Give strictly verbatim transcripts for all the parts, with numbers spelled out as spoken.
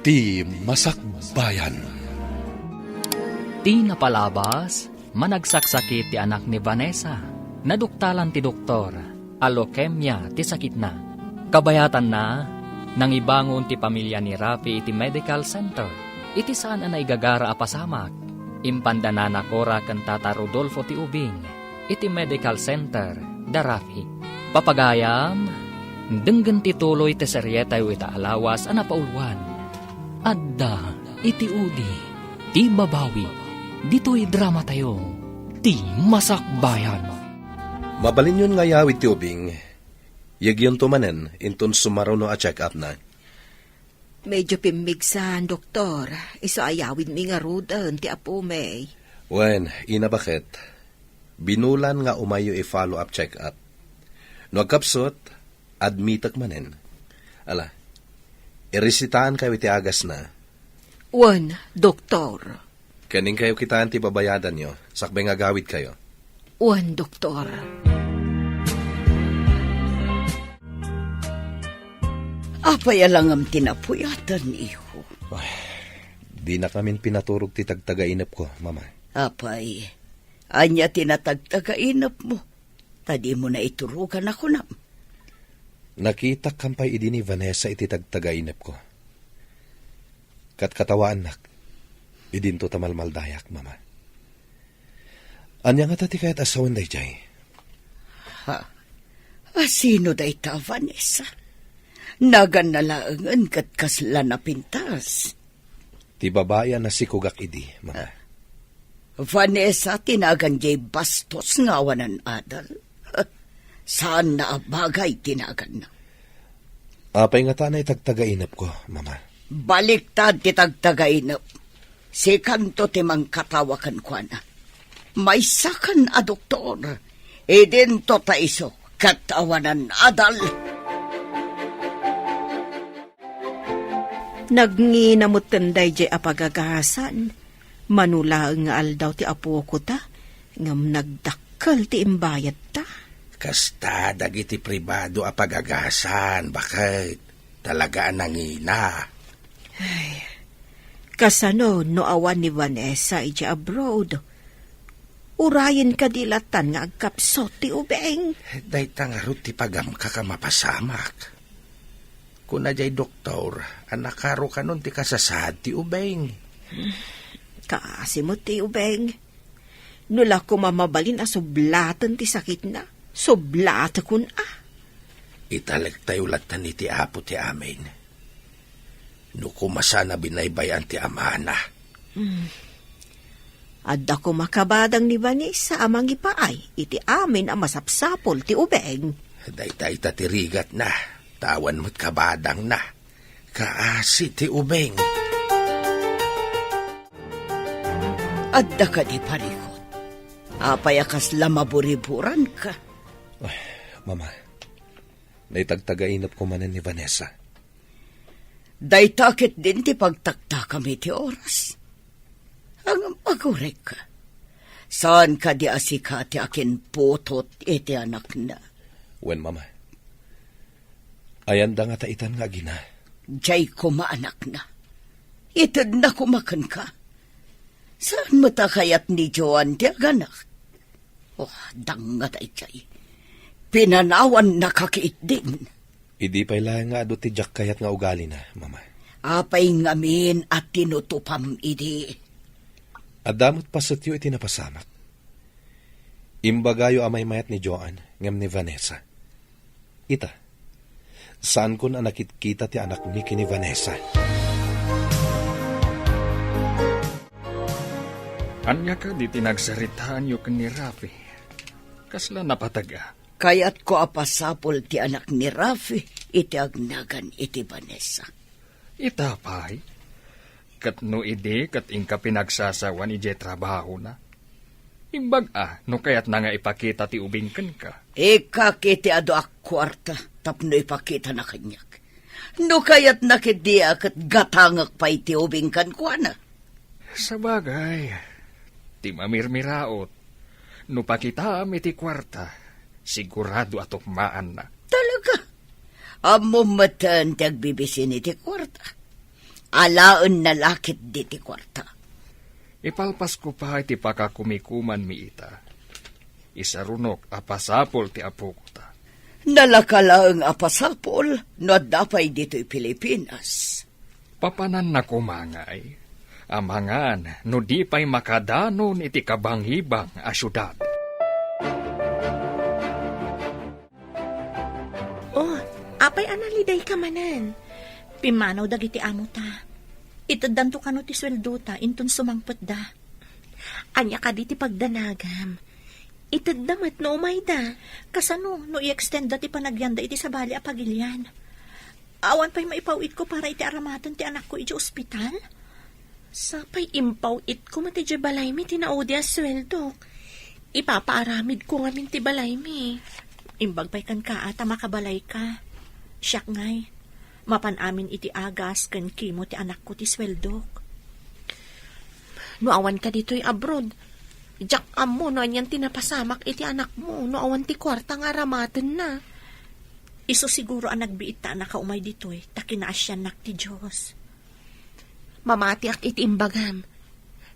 Ti Masakbayan. Ti napalabas, managsaksakit ti anak ni Vanessa. Naduktalan ti doktor a leukemia ti sakitna. Kabayatanna, nangibangon ti pamilya ni Rafi iti medical center. Iti saan a naigagara a pasamak, impanda nanakora ken Tata Rodolfo ti ubing iti medical center da Rafi. Papagayam, denggen ti tuloy ti serietayo ita a lawas a napauluan. Adda iti udi ti babawi. Ditoy dramatayo, Ti Masakbayan. Mabalinyon nga ayawid ti ubing, yekyonto manen inton sumaruno a check-upna. Medyo pimmigsan, Doktor. Isu a ayawidmi ngaruden ti apumi. Wen, Ina, baket. Binulan nga umayyo i-follow-up check-up. No agkapsut, admitek manen. Ala, iresitaankayo iti agasna. Wen, Doktor. Ken inkayo kitaen ti babayadanyo, sakbay nga agawidkayo. Wen, Doktor. Apay a langam ti napuyatanyo? Ay, dinak ngamin pinaturog ti tagtagainepko, Mama. Apay, ania ti natagtagainepmo? Ta dimo naiturogan a kunam. Nakitak kampay idi ni Vanessa iti tagtagainepko. Katkatawaannak, idinto ta malmaldayak, Mama. Ania ngata ti kayat a sawen daydiay? Ha? A sino dayta, Vanessa? Naganna laengen ket kasla napintas. Ti babai a nasikogak idi, Mama. Vanessa ti nagan diay bastos nga awanan adal. Saanna a bagay ti naganna. Apay ngata a naitagtagainepko, Mama? Baliktad ti tagtagainep. Sikanto ti mangkatawa kenkuana. Maysakan a doktor. Idinto ta isu ket awanan adal. Nagngina metten daydiay a pagagasan. Mano laeng nga aldaw ti apokota, ngem nagdakkel ti imbayadta. Kasta dagiti pribado a pagagasan, baket. Talaga a nangina. Ay, kasano no awan ni Vanessa idiay abroad? Urayen kadi latan nga agkapsut ti ubing? Dayta ngarud ti pagamkak a mapasamak. Kuna diay doktor a nakarukanon ti kasasaad ti ubing. Kaasi met ti ubing. No la koma mabalin a sublaten ti sakitna, sublatekon a. Italektayo latta iti Apo ti amin. No koma saan a binaybay-an ti amana. Hmm. Adda koma kabadang ni Vanessa a mangipaay iti amin a masapsapul ti ubing. Dayta ita ti rigatna, ta awan met kabadangna. Kaasi ti ubing. Adda kadi parikut? Apay a kasla maburiburanka? Ay, Mama, naitagtagainepko manen ni Vanessa. Dayta ketdin ti pagtaktakam iti oras. Ngem agurek, saan kadi a sika ti akinputot iti anakna? Wen, Mama. Ayanda ngata itan nga agina? Diay koma anakna. Itedna koma kenka. Saan met a kayat ni Joan ti aganak? Oh, dangngata idiay. Pinanawannaka ketdin. Idi pay laeng nga adu ti diak kayat nga ugalina, Mama. Apay ngamin a tinutupam idi? Adda met pasetyo iti napasamak. Imbagayo a maymayat ni Joan ngem ni Vanessa. Ita, saankon a nakitkita ti anakmi ken ni Vanessa. Ania kadi ti nagsaritaanyo ken ni Rafi? Kasla napateg a? Kayatko a pasapul ti anak ni Rafi iti agnagan iti Vanessa. Ita pay? Ket no idi ket inka pinagsasawan idiay trabahona, imbag a no kayatna nga ipakita ti ubing kenka. Ikkak iti adu a kuarta tapno ipakitana kaniak. No kayatna ketdi a ket gatangek pay ti ubing kenkuana. Sabagay, ti mamirmiraot, no pakitaam iti kuarta, sigurado a tukmaanna. Talaga? Ammom metten ti agbibisin iti kuarta. alaenna la ketdi ti kuarta. Ipalpasko pay ti pakakumikumanmi ita. Isarunok a pasapul ti apok ta. Nalaka laeng a pasapul no adda pay ditoy Pilipinas. Papananna koma ngay, amangan no di pay makadanon iti kabangibang a siudad. Oh, apay a nalidayka manen? Pimmanaw dagiti amota. Iteddanto kano ti sueldota inton sumangpetda. Ania kadi ti pagdanagam? Itedda met no umayda. Kasano no i-extendda ti panagyanda iti sabali a pagilian? Awan pay maipaw-itko para iti aramaten ti anakko iti ospital? Sapay impaw-itko met iti balaymi ti naudi a sueldok. Ipapaaramidko ngamin ti balaymi. Imbag pay kenka a ta makabalayka. Siak ngay, mapan amin iti agas ken kimo ti anakko ti sueldok. No awanka ditoy abroad, diak ammo no anian ti napasamak iti anakmo no awan ti kuarta nga aramatenna. Isu siguro a nagbiit ta a nakaumay ditoy ta kinaasiannak ti Dios. Mamatiak iti imbagam.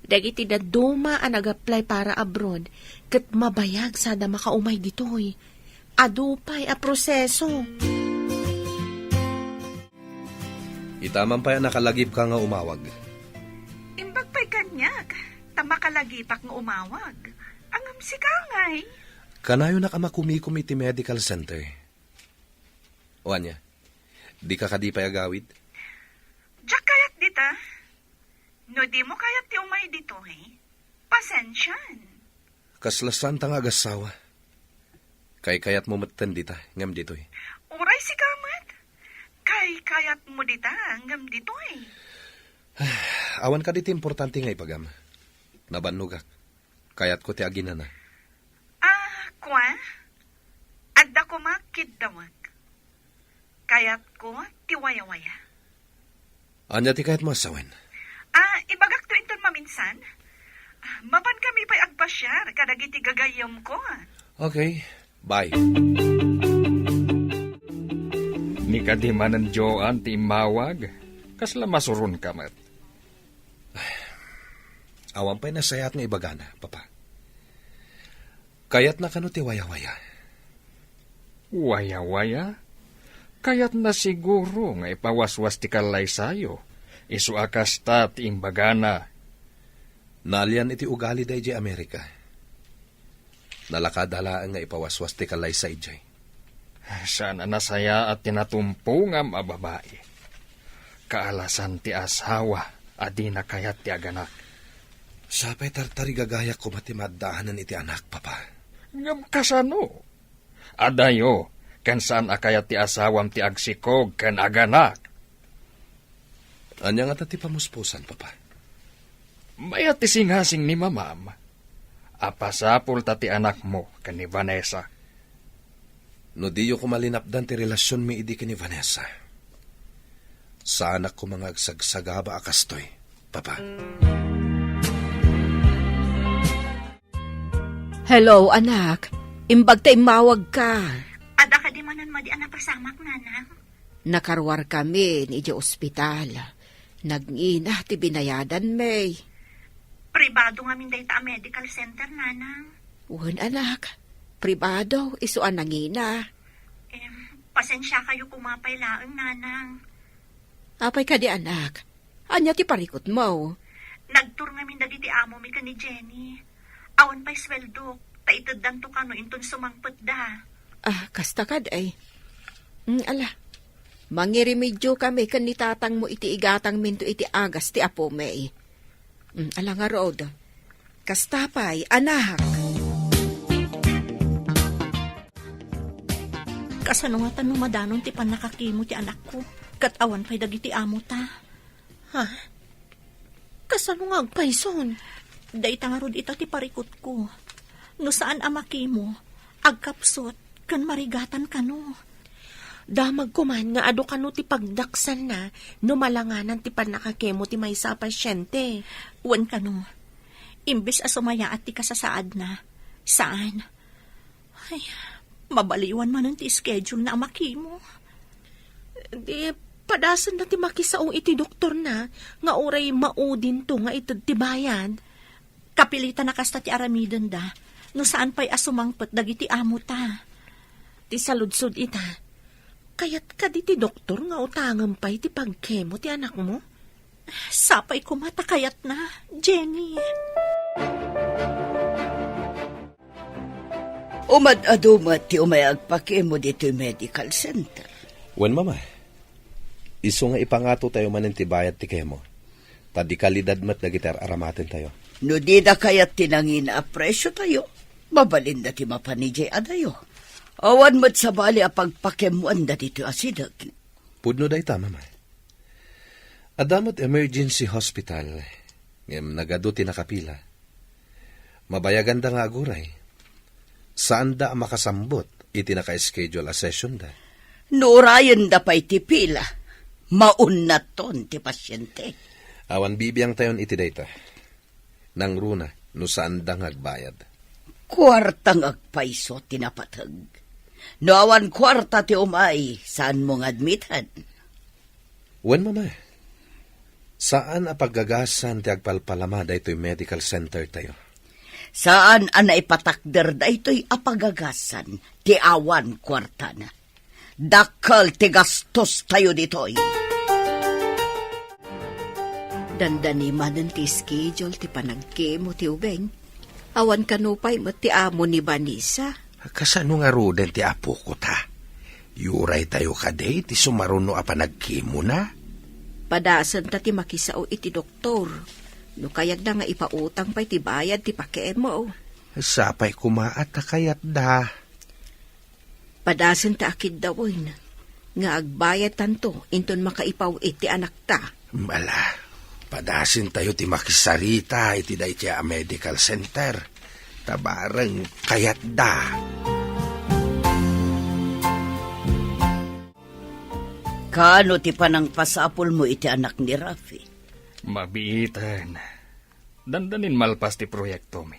Dagiti dadduma a nag-apply para abroad ket mabayag sada makaumay ditoy. Adu pay a proseso. Ita man pay a nakalagipka nga umawag. Imbag pay kaniak, ta makalagipak nga umawag. Ngem sika ngay. Kanayonak a makumikom iti medical center. O ania, dika kadi pay agawid? Diak kayat dita. No dimo kayat ti umay ditoy, pasensian. Kasla saanta nga agassawa. Kaykayatmo metten dita, ngem ditoy. Uray sika met. Kaykayatmo dita, ngem ditoy. Awan kadi ti importante nga ipagam. Nabannogak. Kayatko ti aginana. Ah, kua? Adda koma kiddawek. Kayatko ti wayawaya. Ania ti kayatmo a sawen? Ah, ibagakto inton maminsan. Ah, mapan kami pay agpasiar kadagiti gagayyemko. Okay. Bye. Ni kadi manen Joan ti immawag, kasla masuronka met. Awan pay nasayaat nga ibagana, Papa. Kayatna kano ti wayawaya? Wayawaya? Kayatna siguro nga ipawaswas ti kallaysayo, isu a kasta ti imbagana. Naalian iti ugalida idiay Amerika. Nalakada laeng nga ipawaswas ti kallaysa idiay. Saan a nasayaat ti natumpongam a babai. Kaalasan ti asawa a dina kayat ti aganak. Sapay tartarigagayak koma ti maaddaanan iti anak, Papa. Ngem kasano? Adayo, ken saan a kayat ti asawam ti agsikog ken aganak. Ania ngata ti pamuspusan, Papa? Mayat ti singasing ni Mamam a pasapul ta ti anakmo ken ni Vanessa. No diyo koma linapdan ti relasionmi idi ken ni Vanessa, saanak koma nga agsagsagaba a kastoy, Papa. Hello, anak. Imbag ta immawagka. Adda kadi manen madi a napasamak, nanang? Nakaruarkami idiay ospital. Nagngina ti binayadanmi. Pribado ngamin dayta a medical center, nanang. Wen, anak. Pribado, isu a nangina. Em, pasensiakayo koma pay laeng, nanang. Apay kadi, anak? Ania ti parikutmo? Nagtur ngamin dagiti amomi ken ni Jenny. Awan pay sueldok, ta iteddanto kano inton sumangpetda. Ah, kasta kad ay. Mm, ala, mangirimedyo kami ken ni tatangmo iti igatangminto iti agas ti apomi. Mm, ala ngarud. Kasta pay, anak. Kasano ngata no madanon ti pannakakimo ti anakko, ket awan pay dagiti amota? Ha? Kasano nga agpayson? Dayta ngarud ita ti parikutko. No saan a makimo, agkapsut ken marigatan kano. Damag koman nga adu kano ti pagdaksanna no malanganan ti pannakakemo ti maysa a pasyente. Wen kano, imbes a sumayaat ti kasasaadna, saan. Ay, mabaliwan manen ti schedule na a makimo. Di, Padasenda ti makisao iti doktorna nga uray maudinto nga ited ti bayad. Kapilitan a kasta ti aramidenda no saan pay a sumangpet dagiti amota. Ti saludsod ita, kayat kadi ti doktor nga utangem pay ti pagkemo ti anakmo? Sapay koma ta kayatna, Jenny. Umad-adu met ti umay agpakemo ditoy medical center. Wen, Mama. Isu nga ipangato tayo manen ti bayad ti kemo. Ta di kalidad met dagiti ar-aramatentayo. No dida kayat ti nangina a presyo tayo, mabalinda ti mapan idiay adayo. Awan met sabali a pagpakemoanda ditoy asideg. Pudno dayta, Mama. Adda met emergency hospital, ngem nagadu ti nakapila. Mabayaganda nga aguray. Saanda a makasambut iti naka-schedule a sessionda. No urayenda pay ti pila, maunnaton ti pasyente. Awan bibiangtayon iti dayta. Nangruna no saanda nga agbayad. Kuarta nga agpayso ti napateg. No awan kuarta ti umay, saanmo nga admiten? Wen, Mama. Saan a paggagasan ti agpalpalama daytoy medical center tayo. Saan a naipatakder daytoy a pagagasan ti awan kuartana. Dakkel ti gastos tayo ditoy. Dandani manen ti schedule ti panagkemo ti ubing. Awan kano pay met ti amo ni Vanessa. Kasano ngaruden ti apoko ta? Yuray tayo kadi ti sumaruno a panagkemona? Padasenta ti makisao iti doktor. No kayatda nga ipautang pay ti bayad ti pakemo. Sapay koma a ta kayatda. Padasenta a kiddawen nga agbayad tanto inton makaipaw-it ti anakta. Ala, padasentayo ti makisarita iti dayta a medical center. Ta bareng kayatda. Kaano ti panangpasapulmo iti anak ni Rafi? Mabiiten. Dandanin malpas ti proyektomi.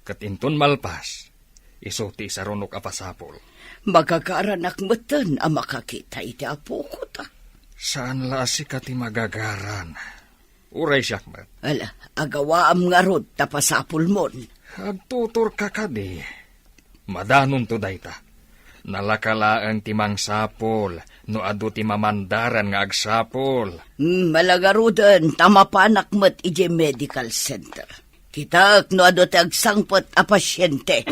Ket inton malpas, isu ti isarunok a pasapul. Magagaranak metten a makakita iti apoko ta. Saan la a sika ti magagaran. Uray siak met. Ala, agawaam ngarud ta pasapulmon. Agtuturka kadi. Madanonto dayta. Nalaka laeng ti mangsapul no adu ti mamandaran nga agsapul. Hmm, ala ngaruden ta mapanak met idiay medical center. Kitaek no adu ti agsangpet a pasyente.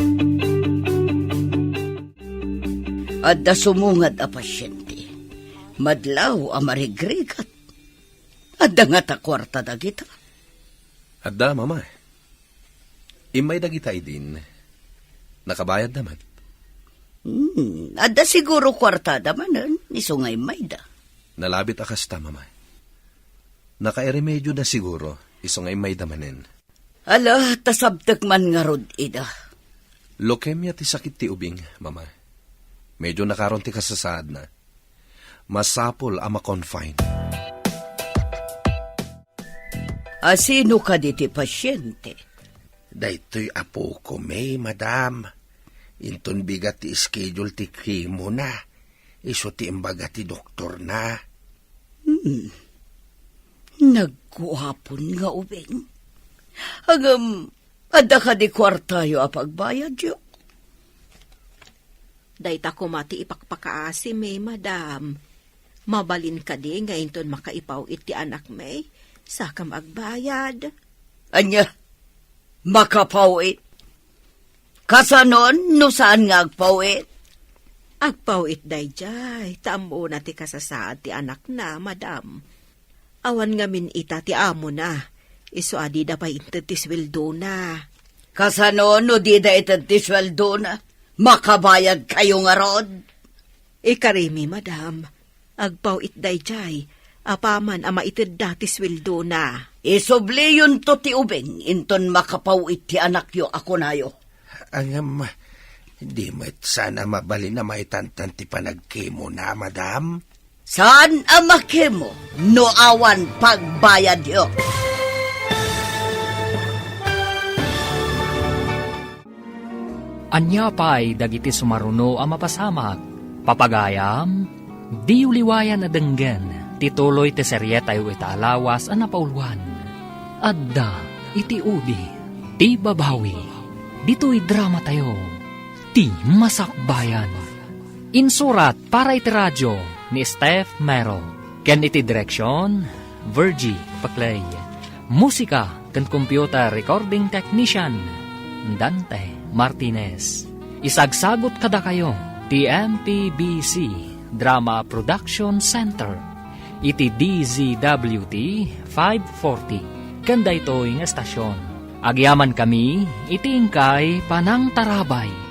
Adda sumungad a pasyente. Madlaw a marigrigat. Adda ngata kuarta dagita? Adda, Mama. Immay dagita idin. Nakabayadda met. Hmm, adda siguro kuartada manen, isu nga immayda. Nalabit a kasta, Mama. Nakairemedioda siguro, isu nga immayda manen. Ala, ta sabtek man ngarud ida. Leukemia ti sakit ti ubing, Mama. Medyo nakaron ti kasasaadna. Masapul a ma-confine. A sino kadi ti pasyente? Daytoy apokon, madam. Inton bigat ti schedule ti chemo na, isu ti imbaga ti doktorna. Hmm. Nagguapon nga ubing. Ngem, adda kadi kuartayo a pagbayadyo? Dayta koma ti ipakpakaasim, madam. Mabalin kadi nga inton makaipaw-it ti anakmi, sakam agbayad? Ania? Makapaw-it? Kasanon no saan nga agpaw-it? Agpaw-it daydiay, ta ammona ti kasasaad ti anakna, madam. Awan ngamin ita ti amona, isu a dida pay inted ti sueldona. Kasano no dida ited ti sueldona? Makabayadkayo ngarud? Ikarimi, madam. Agpaw-it daydiay, apaman a maitedda ti sueldona. Isubliyonto ti ubing inton makapaw-it ti anakyo a kunayo. Ngem, di met saan a mabalin a maitantan ti panagkemona, madam? Saan a makemo no awan pagbayadyo. Ania pay dagiti sumaruno a mapasamak? Papagayam, Diyo liwayan a denggen ti tuloy ti serietayo ita a lawas a napauluan. Adda iti udi ti babawi. Ditoy dramatayo, ti Masakbayan. Insurat para iti radio ni Steph Mero. Ken iti direksion, Virgie Paclay. Musika ken computer recording technician, Dante Martinez. Isagsagut kadakayo ti M P B C Drama Production Center iti D Z W T five forty ken daytoy nga estasion. Agyamankami iti inkay panangtarabay.